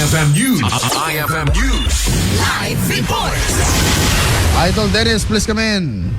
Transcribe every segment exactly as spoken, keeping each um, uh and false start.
F M News. I F M News. Live report. Idol Dennis, please come in.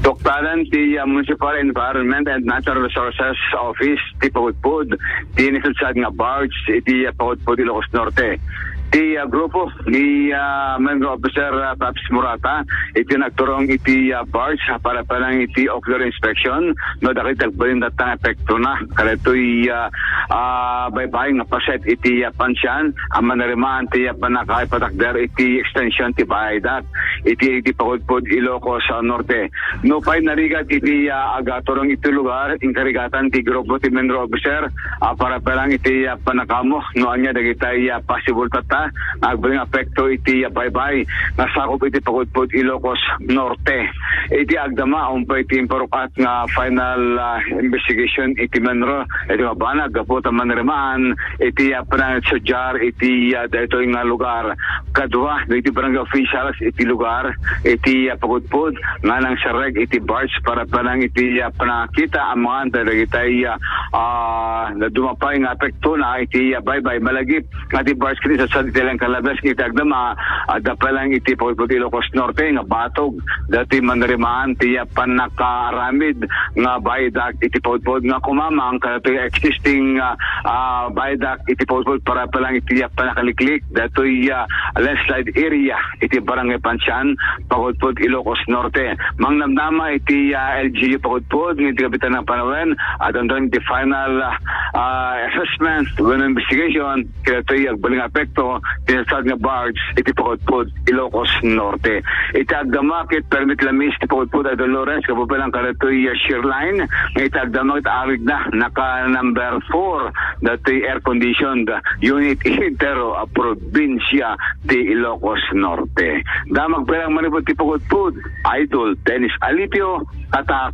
Tuktanan ti, ah, Municipal Environment and Natural Resources Office ti pagudpod ti nasadsad nga barge iti, ah, pagudpod Ilocos Norte. Ti, ah, grupo ni, ah, Menro Officer, ah, Paps Murata iti nagturong iti, ah, barge, ah, para pa lang iti ocular inspection no dagiti agbalin datang epektona kadatoy, ah, ah, baybay nga paset iti, ah, Pansian a manirimaan ti, ah, pannakaipatakder iti extension ti viaduct iti, iti pagudpod Ilocos, ah, Norte. Nupay narigat iti, ah, agaturong iti lugar, inkarigatan ti grupo ti Menro Officer, ah, para pa lang iti, ah, pannakaammo no ania dagiti, ah, possible tatta nga agbalin nga epekto iti, ah, baybay nga sakup iti pagudpod Ilocos Norte. Iti agdama, umpay ti imparuk-at nga final, ah, investigation iti Menro iti mabanag gapu ta manirimaan iti, ah, panangsudiar iti, ah, daytoy nga lugar. Kadua dagiti barangay officials iti lugar iti, ah, pagudpod nga nangserreg iti barge para pa lang iti, ah, panangkita amangan dagiti, ah, ah, dumapay nga epektona iti, ah, baybay malagip nga ti barge ket insadsad iti Langkalabes iti agdama, adda pa lang iti pagudpod Ilocos Norte nga batog dati manirimaan ti, ah, pannakaaramid nga viaduct iti pagudpod nga kumamang kadatoy existing, ah, ah, viaduct iti pagudpod para pa lang iti, ah, pannakaliklik datoy, ah, landslide area iti Barangay Pansian, pagudpod Ilocos Norte. Mangnamnama iti, ah, L G U pagudpod nga iti kabitan nga panawen, adda unay ti final, ah, ah, assessment wenno investigation kadatoy agbalin nga epekto ti nasadsad nga barge iti pagudpod Ilocos Norte. Iti agdama ket permi ti lamis ti pagudpod, Idol Lawrence, gapu pa lang kadatoy, ah, shear line nga iti agdama ket arigna naka number four datoy air conditioned unit iti entero a probinsia ti Ilocos Norte. Damag pa lang manipud ti pagudpod, Idol Dennis Alipio, Tatak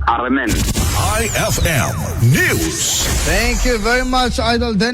Aramen. I F M News. Thank you very much, Idol Dennis.